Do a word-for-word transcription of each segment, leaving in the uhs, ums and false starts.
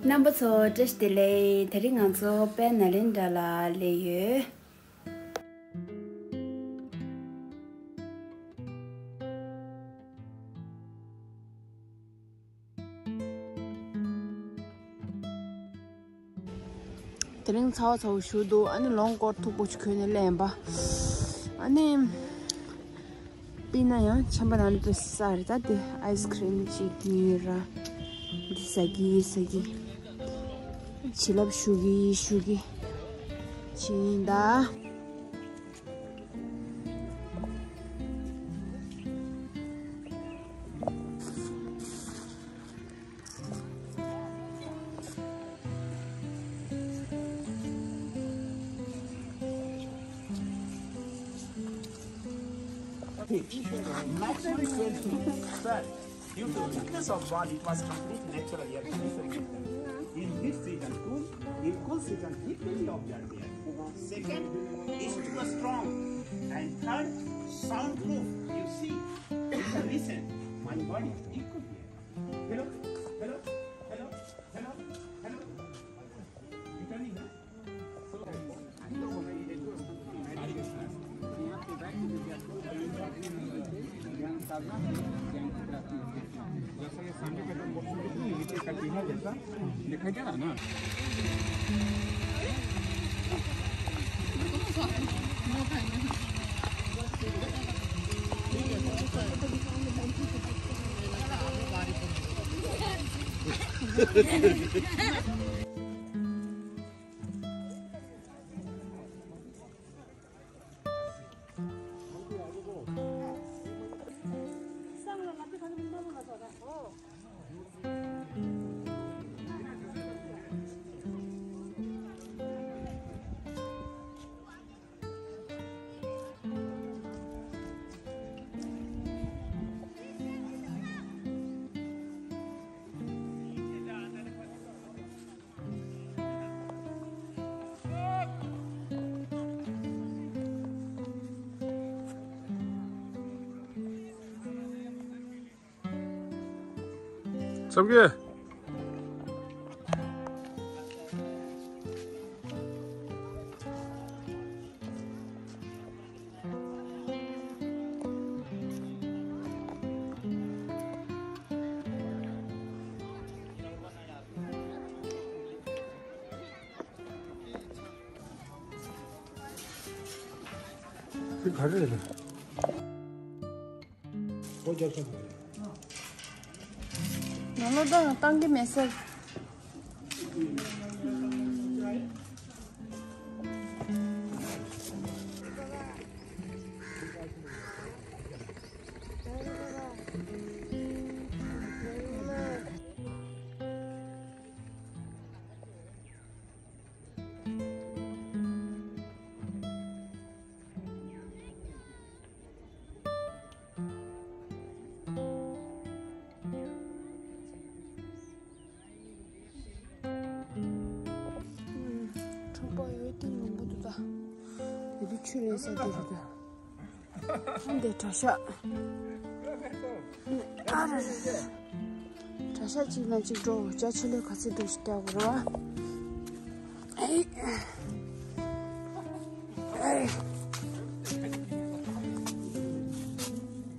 རྣམ་པ་ཚོ་བཀྲ་ཤིས་བདེ་ལེགས། དེ་རིང་ང་ཚོ་དཔལ་ནཱ་ལེནྡྲ་ལ་སླེབས་ཡོད། དེ་རིང་ཚ་བ་ཚ་བོ་ཞིག་འདུག་ཨ་ནི་ལོང་སྐོར་མཐུག་པོ་ཞིག་གྱོན་ནས་སླེབས་ཡིན་པ། ཨ་ནི། སྤིན་ན་ཡང་ཆམ་པ་ནང་དུ་ཟ་རེད། ད་དེ་ཨའི་སི་ཁི་རིམ་ཅིག་ཉོས་ར། འདི་ཟ་གི་ཟ་གི། བྱིན་རླབས་ཞུ་གི་ཞུ་གི་བྱིན་ད། Naturally, sir, due to weakness of body, it was completely natural here. In heat season, cool, in cool season, heat will be observed here. Second, is to a strong. And third, soundproof. You see, you can listen. My body, it could be. Hello, hello, hello, hello, hello. Returning, huh? ཚབ་ཀྱི། དེ་ག་རེ་རེད། ཨོ་རྒྱབ་ས་མ་རེད། ནང་ལོགས་ད་བཏང་གི་མེད་ཟེར། ཁྲོག་པ་ཡོད་དེ་ལུང་པ་འདུག་ད། དེ་དུས་ཆུ་ལེན་ས་དེ་རེད་ད། འདི་གྲྭ་ཤག་ཨ་ར་ར་ར། གྲྭ་ཤག་གཅིག་ན་གཅིག་འགྲོ། ཇ་ཆེ་ལོས་ག་ཚོད་འདུག་ཞིག་རྒྱག་དགོས་རེད་བ། ཨེ། ཨེ།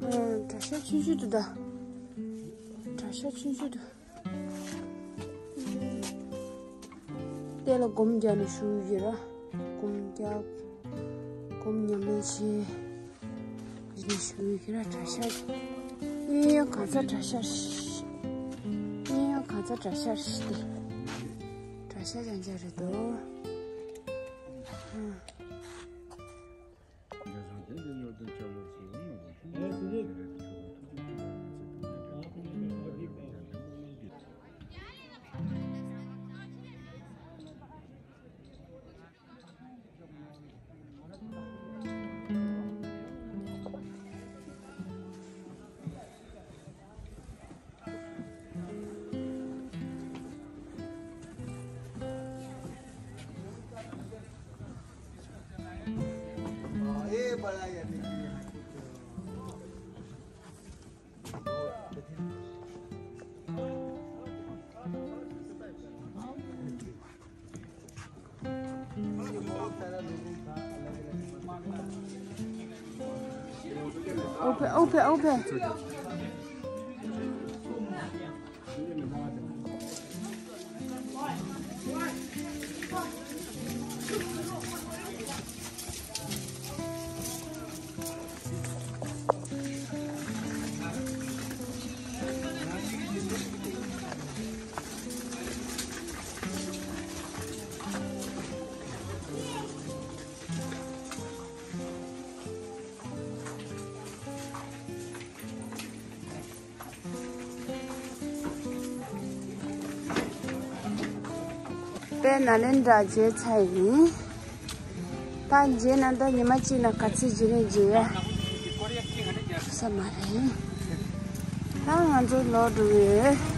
ཨ། གྲྭ་ཤག་ཆུང་ཆུང་འདུག་ད། གྲྭ་ཤག་ཆུང་ཆུང་འདུག་དེ་ལ་སྒོམ་རྒྱག་ནས་བཞུགས་ཡོད་ར། སྒོམ་རྒྱག་སྒོམ་ཉམས་ལེན་བྱེད། འདི་ནས་བཞུགས་ཡོད་ར། གྲྭ་ཤག་གཡས་གཡོན་གང་ས་གྲྭ་ཤག་གཡས་གཡོན་གང་ས་གྲྭ་ཤག་དེ། གྲྭ་ཤག་ཅང་ཅང་རེད་དོ། Open, open, open. དཔལ་ནཱ་ལེནྡྲ་མཇལ་ཚར་ཡིན། ད་མཇལ་ན་ད་ཉི་མ་གཅིག་ན་ག་ཚོད་མཇལ་རན་མཇལ་ཡ་ས་མ་རེད། ད་ང་ཚོ་ལོག་འགྲོ་གི་ཡོད།